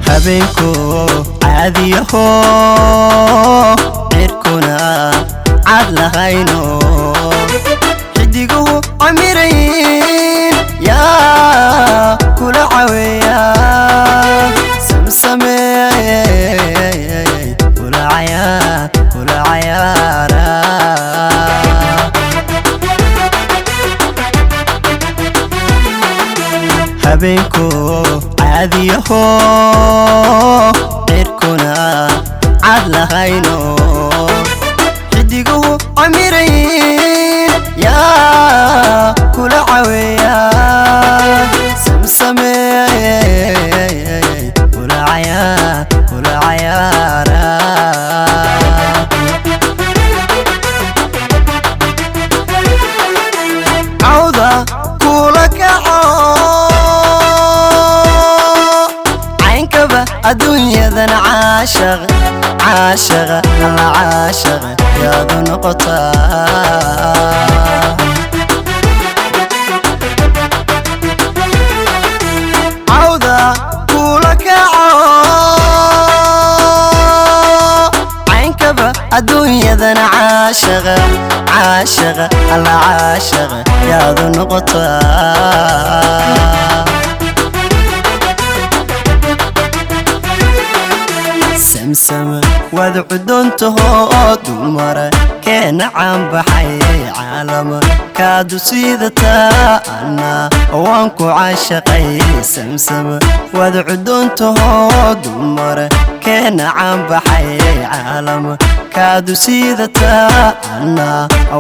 Habeenku caadiyaho, cirkuna cad lahayno, xidiguhu camirayn, yaa kula caweeya samsamey kula kula cayaara. Habeenku caadiyaho, cirkuna cad lahayno, xidiguhu camirayn, yaa kula caweeya samsamey kula kula cayaara. Cawda kula kaco caynkaba adduunyadan, caashaq caashaqa alla caashaqa yaadu noqotaa. Cawda kula kaco caynkaba adduunyadan, caashaqa caashaqa alla caashaqa yaadu noqotaa. Samsam waad cudoontahoo, dumara keena caanbaxay, caalama kaadu siidataa, anna waan ku caashaqay. Samsam waad cudoontahoo, dumara keena caanbaxay, caalama kaadu siidataa, anna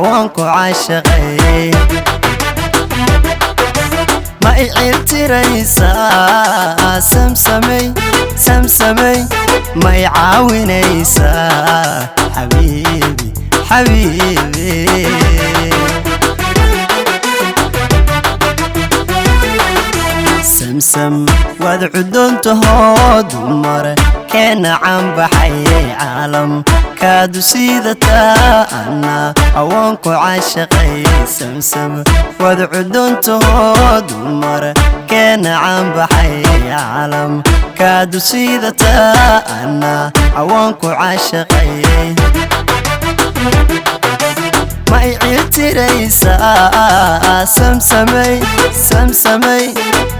waan ku caashaqay. Ma i ciiltiraysaa samsamey samsamey? Ma i caawinaysaa xabiibi xabiibi? Samsam waad cudoontahoo, dumar keena caanbaxay, caalam kaadu siidataa, anna waan ku caashaqay. Samsam waad cudoontahoo, dumar keena caanbaxay, caalam kaadu siidataa, anna waan ku caashaqay. Ma i ciiltiraysaa samsamey samsamey?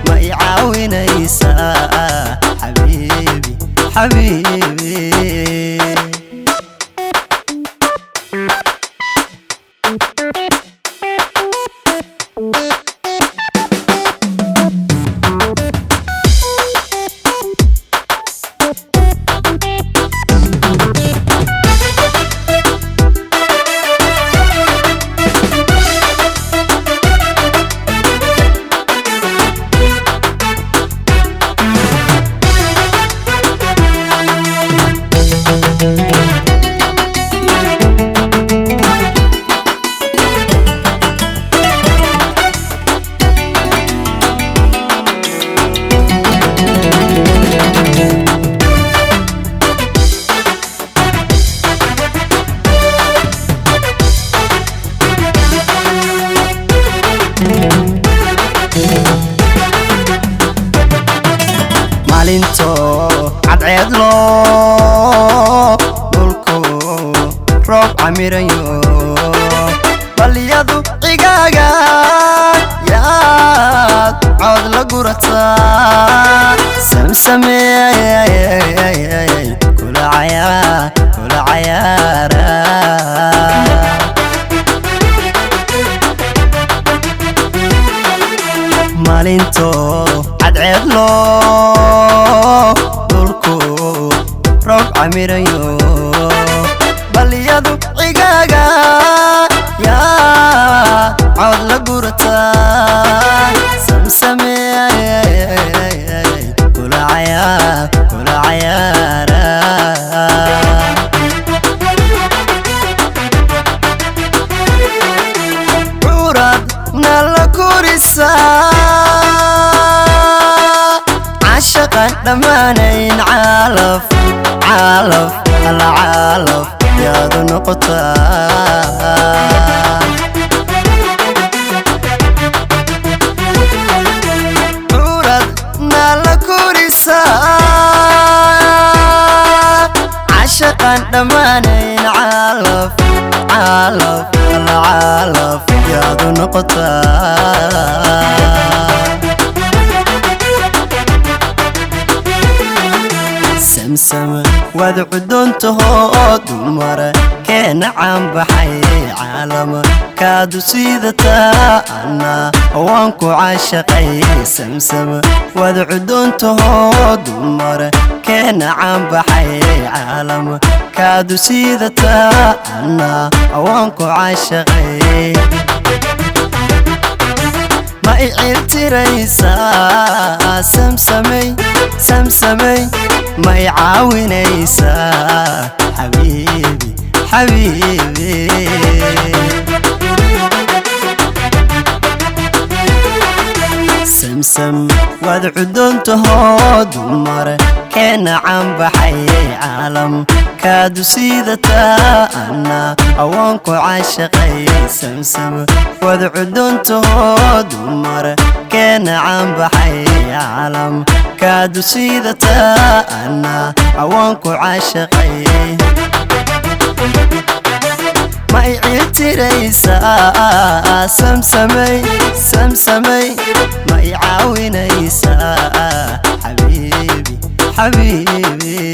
Ma i caawinaysaa xabiibi xabiibi? Maalinto cadceedlo, dhulku roob camirayo, baliyadu cigaaga, yaad cood la gurataa samsamey kula cayaara. Maalinto cadceedlo, dhulku roob camirayo, baliyadu cigaaga yaa cod la gurataa. Samsame kula cayaar, kula cayaara. Curad nala kurisaa, cashaqan dhammaanayn, calaf calaf alla calaf yaadu noqotaa. Curad nala kurisaa, cashaqan dhammaanayn, calaf calaf alla calaf yaadu noqotaa. Samsam waad cudoontaho, dumar keena caanbaxay, caalama kaadu siidataa, anna waan ku caashaqay. Samsam waad cudoontaho, dumar keena caanbaxay, caalama kaadu siidataa, anna waan ku caashaqay. Ma iciltiraysaa samsamey, samsamey? Ma i caawinaysaa xabiibi, xabiibi? Samsam waad cudoontaho, dumar keena caanbaxay, caalam kaadu siidataa, anna waan ku caashaqay. Samsam waad cudoontaho, dumar keena caanbaxay, caalam kaadu siidataa, anna waan ku caashaqay. Ma iciltiraysaa samsamey, samsamey? Ma i caawinaysaa xabiibi, xabiibi?